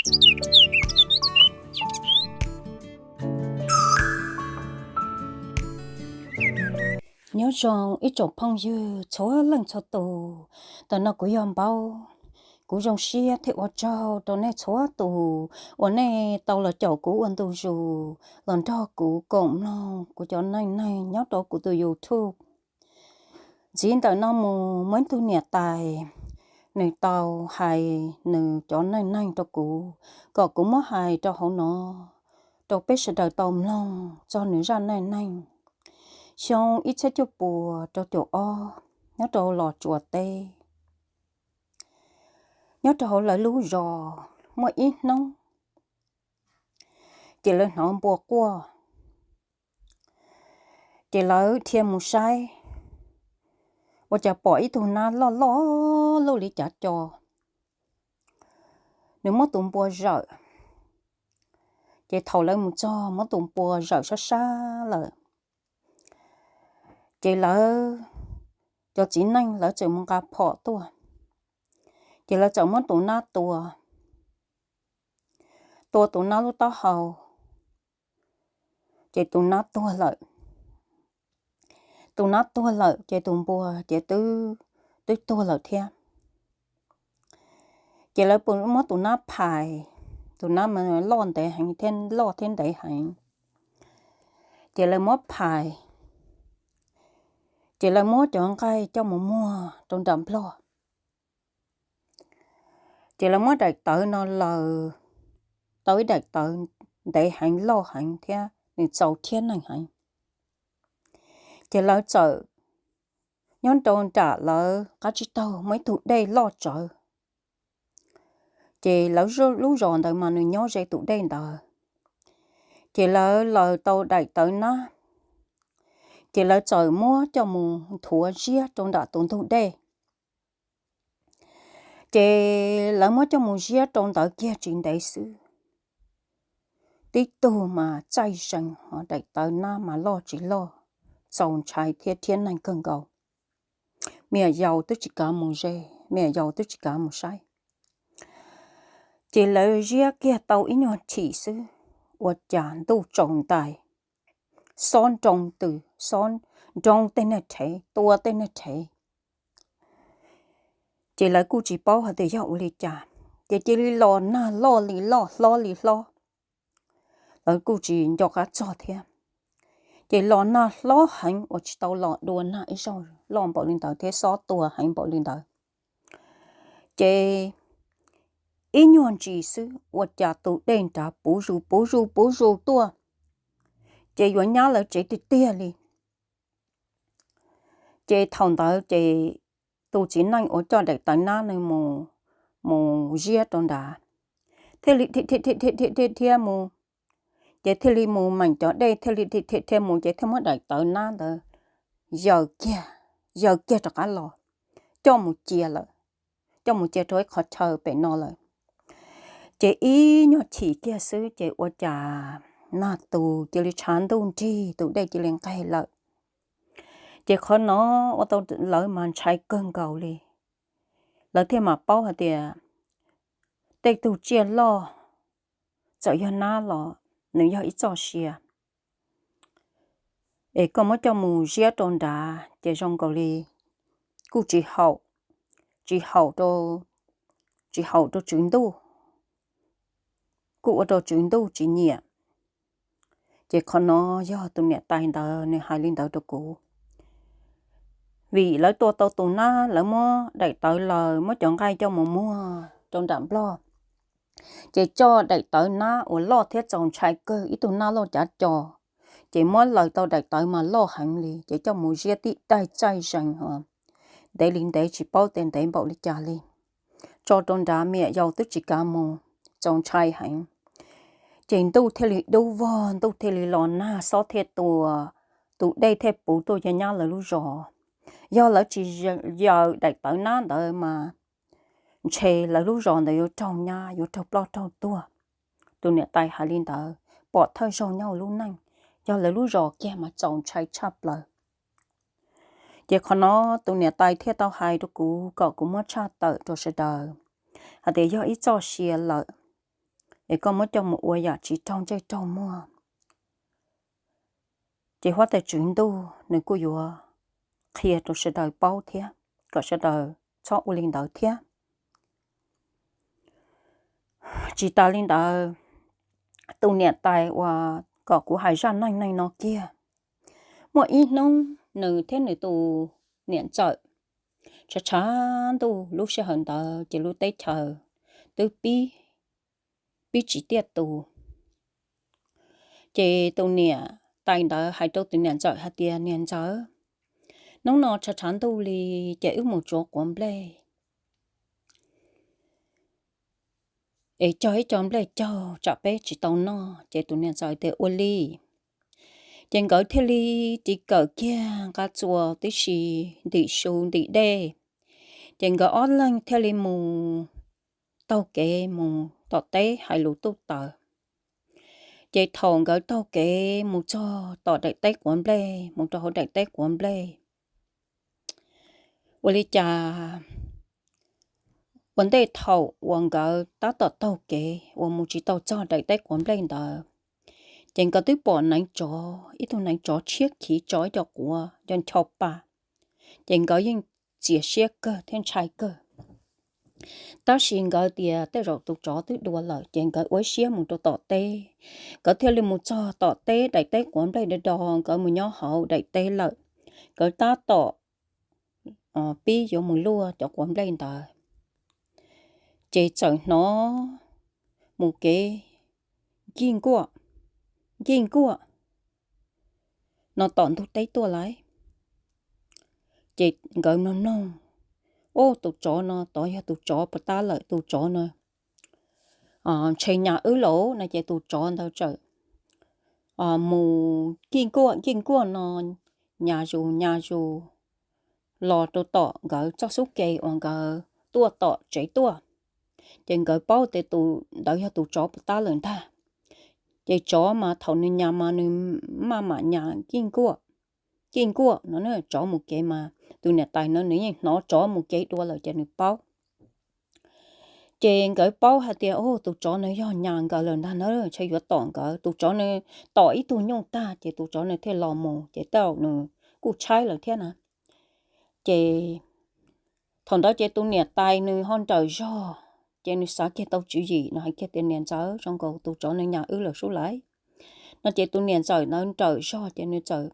Nyob zoo ib tsoom phooj ywg txhua leej txhua tus, tam no kuv yog Npaub. Kuv zoo siab thiab ua tsaug rau nej txhua tus uas nej tau los caum kuv ua ntu zus los nrog kuv koom mloog kuv cov neej neeg nyob rau kuv tus YouTube. Ntxiv ntawm no mus muaj ib tug niam tais, nws tau hais nws cov neej neeg rau kuv, kom kuv muab hais rau hauv no rau peb sawv daws tau mloog txog nws zaj neej neeg. Xyoo ib txhiab cuaj puas rau caum ob, nyob rau Los Tsuas teb, nyob rau hauv lawv lub zos, muaj ib hnub ces lawv hnov npua quaj, ces lawv dhia mus saib, ua cas pom ib tug nab loj loj luj li cav co. Nws muab tus npua zawm, ces thaum lawv mus txog muab tus npua zawm sab sab lawm, ces lawv cov txiv neej lawv txawm mus nqa phom tuaj, ces lawv txawm muab tus nab tua, tua tus nab lub taub hau, ces tus nab tuag lawm. Tus nab tuag lawm ces tus npua ces twb, twb tuag lawm thiab. Ces lawv muab tus nab phais, tus nab mas loj ntev heev thiab, loj thiab ntev heev. Ces lawv muab phais, ces lawv muab cov nqaij coj mus muag rau nram Nplog. Ces lawv muab daim tawv no laws, tau ib daim tawv ntev heev, loj heev thiab nws txaus thiab neeg heev. Ces lawv txawm, nyob rau nram lawv qab tsib taug muaj ib tug dej loj tsawv. Ces lawv lub zos ntawd mas nws nyob ze tus dej ntawd. Ces lawv laws tau daim tawv nab, ces lawv txawm muab coj mus nthuav ziab rau nram tus ntug dej. Ces lawv muab coj mus ziab rau ntawd kiag tsis ntev xwb, tib tug mas txaij zees, ho daim tawv nab mas loj tsis loj, txaus ntshai thiab thiab neeg kawg nkaus. Me nyuam yaus twb tsis kav mus ze, me nyuam yaus twb tsis kav mus saib. Ces lawv ziab kiag tau ib nyuag chim xwb, ua cas ntuj tsaus ntais, xob nroo tws, xob nroo tej niag rhev, tua tej niag rhev. Ces lawv kuj tsis paub hais tias yog ua li cas, ces cia li los nag loj li loj, hlob li hlob. Lawv kuj tsis nco qab txog thiab. Ces los nag hlob heev uas tsis tau los dua nag ib zaug loj npaum li ntawd thiab xob tua heev npaum li ntawd. Ces ib nyuag ntsis xwb ua cas tus dej nrad puv zus puv zus puv zus tuaj, ces yuav nyab lawv tsev tiag tiag li. Ces thaum ntawd ces tus txiv neej uas coj daim tawv nab nws mus, mus ziab rau nrad, thiaj li dhia dhia dhia dhia dhia mus, ces thiaj li mus meem cov dej, thiaj li dhia dhia dhia mus, ces thiaj muab daim tawv nab ntawd yaws kiag, yaws kiag rov qab los, coj mus cia lawm, coj mus cia rau ib qhov chaw pem no lawm. Ces ib nyuag chim kiag xwb ces ua cas nag tus cia li tshav ntuj nrig, tus dej cia li nqeg lawm. Ces qhov no ua tau lawv mas ntshai kawg nkaus li. Lawv thiaj mam paub hais tias tej tug tsiaj loj, txawm yog nab los nws yog ib txoj sia, es koj muab coj mus ziab rau nrad ces zoo nkaus li kuj tsis haum, tsis haum rau, tsis haum rau tswv ntuj, kuj ua rau tswv ntuj tsis nyiam. Ces qhov no yog tus niam tais ntawd nws hais li ntawd rau kuv. Vim lawv tua tau tus nab, lawv muab daim tawv laws, muab cov nqaij coj mus muag rau nram Nplog, ces coj daim tawv nab uas loj thiab txaus ntshai kawg, ib tug nab loj cav co, ces muab laws tau daim tawv mas loj heev li, ces coj mus ziab tib daig txaij zees, ntev li ntev tsis paub tias ntev npaum li cas li, tso rau nrad me nyuam yaus twb tsis kav mus, txaus ntshai heev. Ces ntuj thiaj li dub vog, ntuj thiaj li los nag, xob thiaj tua, tus dej thiaj puv tuaj cia nyab lawv lub zos. Yog lawv tsis yaws daim tawv nab ntawd mas ntshe lawv lub zos ntawd yuav raug nyab, yuav raug ploj raug tuag. Tus niam tais hais li ntawd, pom thawj zaug nyob hauv lub neej, yog lawv lub zos kiag mas txaus ntshai tshaj plaws. Ces qhov no tus niam tais thiaj tau hais rau kuv kom kuv muab tshaj tawm rau sawv daws hais tias yog ib txoj sia lawm, es koj muab coj mus ua yam tsis raug ntsej raug muag, ces huab tais tswv ntuj nws kuj yuav qhia rau sawv daws paub thiab, kom sawv daws txhob ua li ntawd thiab. Tsis tas li ntawd, tus niam tais uas kom kuv hais zaj neej neeg no kiag, muaj ib hnub nws thiab nws tus niam ntxawm tshav tshav ntuj lub sij hawm ntawd ces lub teb chaws twb pib, pib tsis tiaj tus. Ces tus niam tais ntawd hais rau tus niam ntxawm hais tias, Niam ntxawm, hnub no tshav tshav ntuj li, ces wb mus tsuav quav nplej es cog ib co nplej caug tsam peb tsis tau noj. Ces tus niam ntxawm tias, Ua li. Ces nkawd thiaj li tiv kawm kiag nqa txuas tib si ntim su ntim dej, ces nkawd ob leeg thiaj li mus taug kev mus tom teb hais lus tuj taws. Ces thaum nkawd taug kev mus txog tom daim teb quav nplej, mus rau hauv daim teb quav nplej, ua li cas ua ntej thaum uas nkawd tab tom taug kev uas mus tsis tau txog daim teb quav nplej ntawd, ces nkawd twb pom neev tsov, ib tug neev tsov tshiab khiv tso ib co quav ncho ncho pa, ces nkawd yeej txias siab kawg thiab ntshai kawg. Tab sis nkawd tias tej zaum tus tsov twb dua lawm, ces nkawd ua siab mus rau tom teb. Nkawd thiaj li mus txog tom teb, daim teb quav nplej do do, nkawd mus nyob hauv daim teb lawm. Nkawd tab tom pib yuav mus luaj cov quav nplej ntawd, ces txawm hnov mus kev nkij nkuaj, nkij nkuaj no tom ntug teb tuaj lawm. Ces nkawd mloog mloog, Ub, tus tsov no tod yog tus tsov puas tab lawm, tus tsov no ntshe nyas wb lawm no. Ces tus tsov ntawd txawm mus nkij nkuaj nkij nkuaj no, nyas zus nyas zus los rau tom nkawd txoj xub ke uas nkawd tuaj tom tsev tuaj. Ces nkawd paub tias tus ntawd yog tus tsov puas tab lawm ntag. Ces tsov mas thaum nws nyas mas nws maj mam nyas nkij nkuaj, nkij nkuaj no. Tsov mus kev mas tus niam tais no nws yeej hnov tsov mus kev dua lawm ces nws paub. Ces nkawd paub hais tias, Ub, tus tsov no yog nyas nkawd lawm ntag na, ntshe yuav tom nkawd. Tus tsov nws tom ib tug nyuj tag ces tus tsov nws thiaj los mus, ces tej zaum nws kuj tshaib lawm thiab na. Ces thaum ntawd ces tus niam tais nws ho nrawm zog, ces nws xav kiag tau tswv yim, nws hais kiag tias, Niam ntxawm, zoo nkaus tus tsov nws nyas wb lawm sub lawm no. Ces tus niam ntxawm ntawd nrawm zog ces nws txawm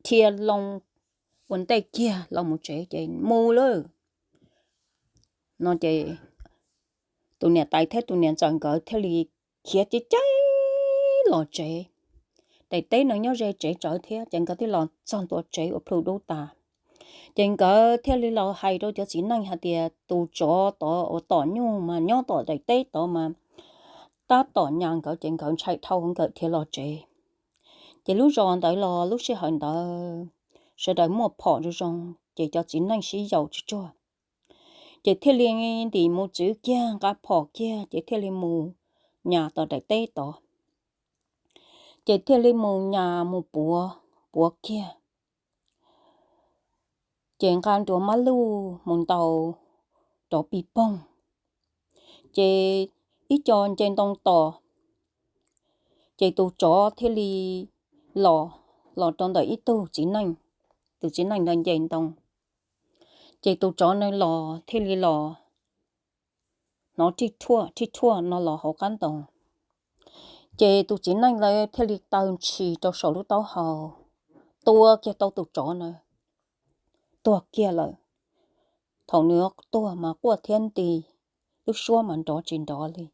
dhia loo ua ntej kiag los mus tsev ces mus lawm no. Ces tus niam tais thiab tus niam ntxawm nkawd thiaj li khiav cev cev los tsev. Daim teb no nyob ze tsev tsawv thiab, ces nkawd thiaj los txog ntua tsev ua plhu dub tas. Ces nkawd thiaj li los hais rau cov txiv neej hais tias, Tus tsov tod uas tom nyuj mas nyob tom daim teb tod mas tab tom nyas nkawd, ces nkawd ntshai dhau, nkawd dhia los tsev. Ces lub zos ntawd los lub sij hawm ntawd sawv daws muaj phom zoo zoo, ces cov txiv neej sib yaum tsuag tsuag, ces thiaj li ntim mus txwv kiag nqa phom kiag, ces thiaj li mus nyas tom daim teb tod. Ces thiaj li mus nyas mus puav, puav kiag, ces nqa nruas mab luj mus ntaus rov pig poog, ces ib co nce ntoo tos, ces tus tsov thiaj li los, los rau ntawm ib tug txiv neej, tus txiv neej ntawd nce ntoo, ces tus tsov nws los thiaj li los hnov rhij rhuaj rhij rhuaj no los hauv qab ntoo. Ces tus txiv neej ntawd thiaj li taw ntshis rau saum lub taub hau, tua kiag tau tus tsov na, tuag kiag lawm. Thaum nws tuag mas quaj thiab nti, lub suab mas nrov tsis nrov li,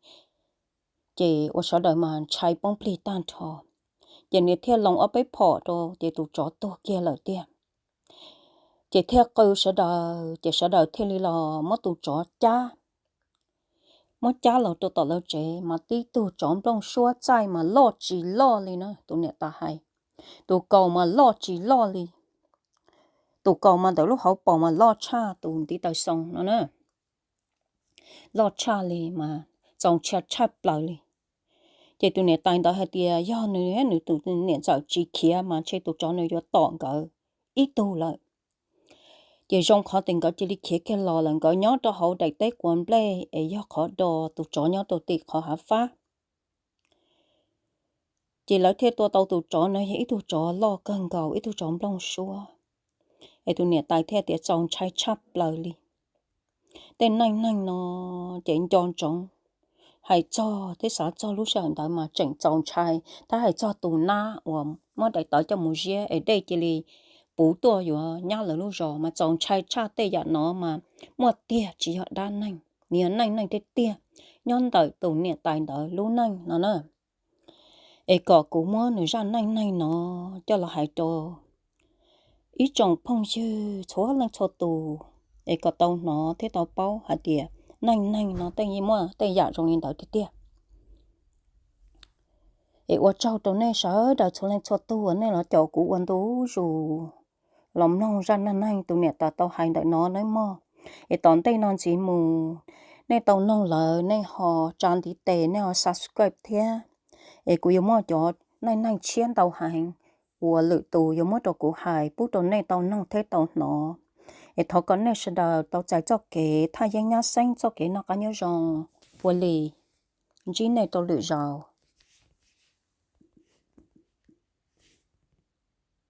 ces ua sawv daws mas ntshai poob plig tag nrho. Ces nws thiaj loo ob peb phom rau, ces tus tsov tuag kiag lawm tiag. Ces thiaj qw sawv daws, ces sawv daws thiaj li los muab tus tsov cab, muab cab los rau tom lawv tsev mas tib tug tsov nplooj suab txaij mas loj tsis loj li na, tus niam tais hais, tus kaus mas loj tsis loj li, tus kaus mas ntawm lub hauv paus mas loj tshaj tus ntiv taw xoo no na, loj tshaj li mas txaus ntshai tshaj plaws li. Ces tus niam tais ntawd hais tias yog nws, nws tus niam ntxawm tsis khiav mas ntshe tus tsov nws yuav tom nkawd ib tug lawm. Ces zoo qhov tias nkawd cia li khiav kiag los lawm, nkawd nyob rau hauv daim teb quav nplej es yog qhov do, tus tsov nyob rau tim qhov hav fab. Ces lawv thiaj tua tau tus tsov no yog ib tug tsov loj kawg nkaus, ib tug tsov nplooj suab. Es tus niam tais thiaj tias txaus ntshai tshaj plaws li. Tej neej neeg no ces nco ntsoov, hais txog thiab xav txog lub sij hawm ntawd mas tseem txaus ntshai. Thiab hais txog tus nab uas muab daim tawv coj mus ziab es dej cia li puv tuaj yuav nyab lawv lub zos mas txaus ntshai tshaj. Tej yam no mas muaj tiag, tsis yog dab neeg, nws yog neej neeg tiag tiag, nyob ntawm tus niam tais ntawd lub neej no na. Es kom kuv muab nws zaj neej neeg no coj los hais rau ib tsoom phooj ywg txhua leej txhua tus, es kom tau hnov thiab tau paub hais tias neej neeg no tej yeej muaj tej yam zoo li ntawd tiag tiag. Es ua tsaug rau nej sawv daws txhua leej txhua tug uas nej los caum kuv ua ntu zus los mloog zaj neej neeg tus niam tais tau hais ntawm no nawb mog. Es tom ntej no ntxiv mus, nej tau noog lawm nej ho tsa ntiv tes, nej ho subscribe thiab. Es kuv yuav muaj cov neej neeg tshiab ntau heev uas lwm tus yuav muab rau kuv hais pub rau nej tau noog thiab tau hnov. Es thov kom nej sawv daws tau txais txoj kev thaj yeeb nyab xeeb, txoj kev noj qab nyob zoo. Ua li, ntsib nej rau lwm zaus.